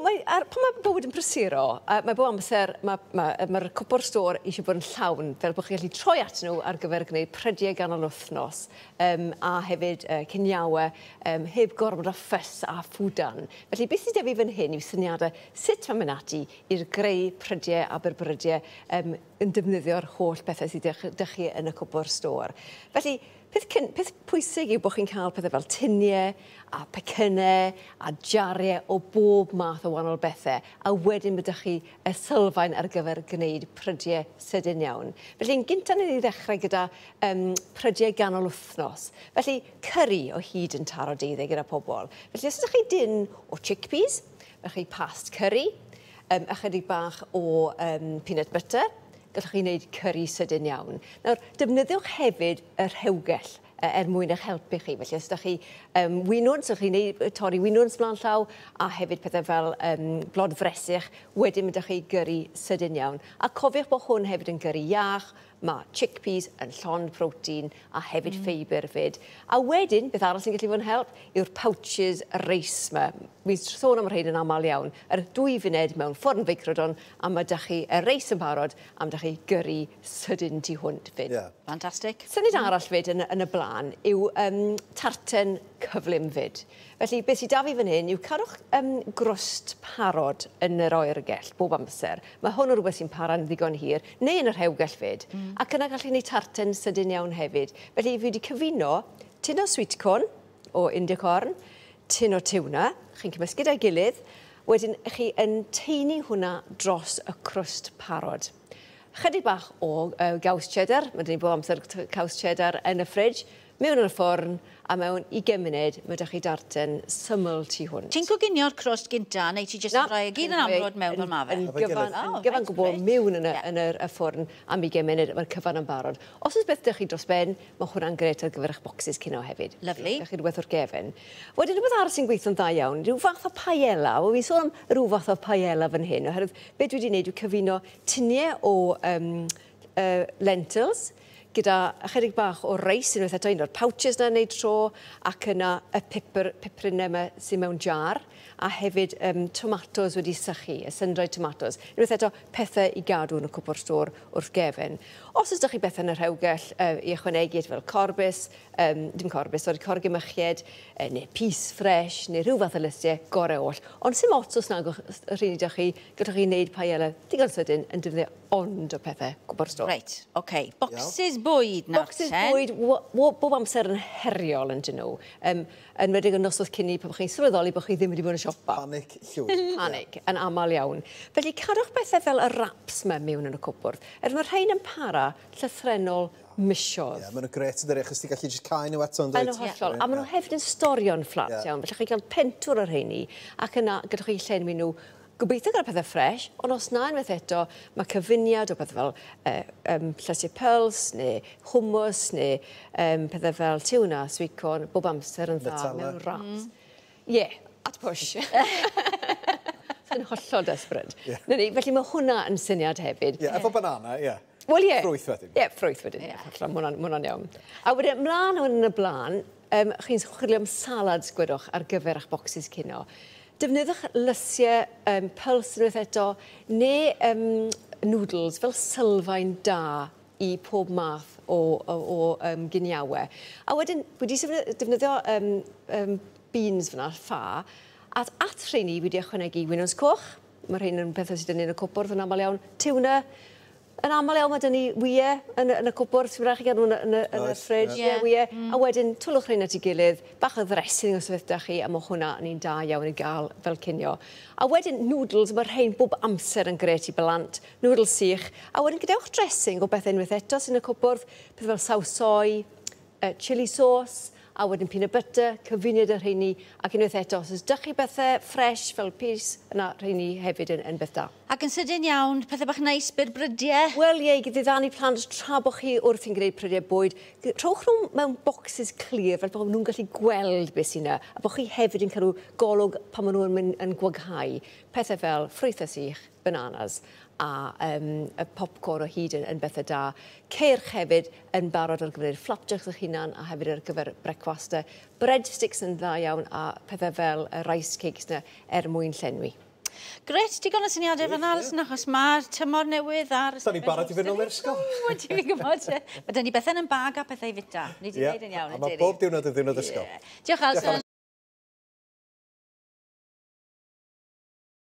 Mae, pan mae bywyd yn prysuro, mae bob amser, mae'r ma, ma, ma cwpwrdd stôr eisiau bod yn llawn, fel bod chi'n gallu troi at nhw ar gyfer gwneud prydiau ganol wythnos, a hefyd ciniawau, heb gormod o ffys a ffwdan. Felly beth sydd 'da fi fan hyn yw syniadau sut mae'n mynd ati i'r greu prydiau a byrbrydau yn defnyddio'r holl bethau sydd 'da chi yn y cwpwrdd stôr. Felly, peth pwysig yw bod chi'n cael pethau fel tiniau a pecynnau a jariau o bob math o wahanol bethau, a wedyn byddwch chi y sylfaen ar gyfer gwneud prydiau sydyn iawn. Felly, yn gyntaf ni ddechrau gyda prydiau ganol wythnos. Felly, curry o hyd yn taro deuddeg gyda pobl. Felly, os ydych chi dyn o chickpeas, ydych chi past curry, ychydig bach o peanut butter, gallwch chi wneud curry sydyn iawn. Nawr, defnyddiwch hefyd y rhewgell er mwyn eich helpu chi. Felly, os ydych chi winwns, ydych chi'n neud, torri winwns mlaen llaw, a hefyd pethau fel blodfresych, wedyn ydych chi gyrru sydyn iawn. A cofiwch bod hwn hefyd yn gyrru iach, mae chickpeas yn llond protein a hefyd ffeibr fyd. A wedyn, beth arall sy'n gallu fod yn help, yw'r pouches reis yma. Fi'n sôn am rhain yn aml iawn. Yr 2 funud mewn ffwrn feicrodon, a mae dych chi y reis yn barod, a mae dych chi gyrru sydyn tu hwnt fyd. Yeah. Fantastic. Syniad arall fyd yn y blaen yw tarten cyflym fyd. Felly, beth sydd 'da fi fan hyn yw cadwch grwst parod yn yr oergell bob amser. Mae hwn yn rhywbeth sy'n para'n ddigon hir, neu yn y rhewgell fyd. Ac yna gallu gwneud tarten sydyn iawn hefyd. Felly, fi wedi cyfuno tin o sweet corn o India corn, tin o tuna, chi'n cymysgu gyda'i gilydd, wedyn chi yn taenu hwnna dros y crwst parod. Chydig bach o gaws cheddar, mae 'da ni bob amser caws cheddar yn y fridge, mewn yn y ffwrn, a mewn 20 munud, mae 'da chi darten syml tu hwnt. Ti'n coginio'r crwst gynta, neu ti jyst yn rhoi e gyd yn amrwd mewn fel ma fe? Yn gyfan gwbl mewn yn y ffwrn am 20 munud, mae'r cyfan yn barod. Os oes beth 'da chi dros ben, mae hwnna'n grêt ar gyfer eich bocsys cinio hefyd. Lovely. 'Da chi rhywbeth o'r gefn. Wedyn rhywbeth arall sy'n gweithio'n dda iawn, rhyw fath o paella. Wel, fi'n sôn am rhyw fath o paella fan hyn, oherwydd beth dwi wedi gwneud yw cyfuno tiniau o lentils, gyda ychydig bach o reis, unwaith eto un o'r pouches 'na wneud tro, ac yna y piperinnau yma sydd mewn jar, a hefyd tomatos wedi sychu, y sun-dried tomatoes. Unwaith eto, pethau i gadw yn y cwpwrdd stôr wrth gefn. Os oes ydych chi bethau yn y rhewgell i ychwanegu, fel corbys, dim corbys, sori, corgymychied, neu pys ffres, neu rhyw fath o lysiau, gorau oll. Ond sim ots os nag o'ch rheini 'da chi, gallwch chi wneud paella digon sydyn yn defnyddio ond o pethau cwpwrdd stôr. Reit, oce. Bocsys bwyd nawr. Bocsys bwyd, bob amser yn heriol yn dyn nhw. Yn enwedig yn noswaith cyn pan chi'n sylweddoli bod chi ddim wedi bod yn siopa. Panic llwyr. Panic, yn aml iawn. Felly cadwch bethau fel y wraps yma mewn yn y cwpwrdd. Er mae rhain yn para llythrennol misoedd. Ie, maen nhw'n grêt yn dydi, achos ti'n gallu jyst cau nhw eto yn dweud. Yn hollol. A maen nhw hefyd yn storio'n fflat iawn. Felly chi'n cael pentwr o'r rheini, ac yna gallwch chi llenwi nhw gobeithio gyda pethau ffres, ond os na unwaith eto, mae cyfuniad o pethau fel llysiau pyls, neu hummus, neu pethau fel tuna, sweet corn, bob amser yn dda mewn wraps. Ie, at push. Yn hollol desperate. Na ni, felly mae hwnna yn syniad hefyd. Ie, efo banana, ie. Wel ie. Ffrwyth wedyn. Ie, ffrwyth wedyn. Ie, hollol, ma' hwnna'n iawn. A wedyn, mlaen yn y blaen, chi'n chwilio am salads, gwedwch, ar gyfer eich bocsys cinio. Defnyddiwch lysiau pyls unwaith eto, neu noodles fel sylfaen da i pob math o giniawau. A wedyn, wedi defnyddio beans fyna, ffa, a at rheini wedi ychwanegu winwns coch. Mae rhein yn pethau sydd yn y cwpwrdd yn aml iawn. Tuna, yn aml iawn mae 'da ni wyau yn y cwpwrdd, sy'n rhaid chi gadw yn y fridge, ie, wyau. A wedyn, twlwch rhein at ei gilydd, bach o ddressing os ydych chi, a mae hwnna yn un da iawn i gael fel cinio. A wedyn, noodles, mae rhein bob amser yn grêt i blant, noodles sych. A wedyn, gadewch dressing o bethau unwaith eto sy'n y cwpwrdd, pethau fel saws soy, chilli sauce, a wedyn peanut butter, cyfuniad y rheini, ac unwaith eto, os oes 'da chi bethau ffres fel pys, yna rheini hefyd yn beth da. Ac yn sydyn iawn, pethau bach neis, byr brydiau? Wel ie, i ddiddanu plant tra bod chi wrthi'n gwneud prydiau bwyd, rhowch nhw mewn bocsys clir fel bod nhw'n gallu gweld beth sy'n yna, a bod chi hefyd yn cael golwg pan maen nhw'n mynd yn gwaghau. Pethau fel ffrwythau sych, bananas, a y popcorn o hyd yn bethau da. Ceirch hefyd yn barod ar gyfer flapjacks eich hunan a hefyd ar gyfer brecwastau. Breadsticks yn dda iawn a pethau fel y rice cakes yna er mwyn llenwi. Gret, digon o syniadau fan'na, Alison, achos mae'r tymor newydd ar... Da ni'n barod i fynd nôl i'r ysgol. Wedi fi gwybod. Mae dyn ni bethau yn bag a pethau i fita. Ni wedi gwneud yn iawn, A mae bob diwrnod yn ddiwrnod ysgol. Diolch, Alison.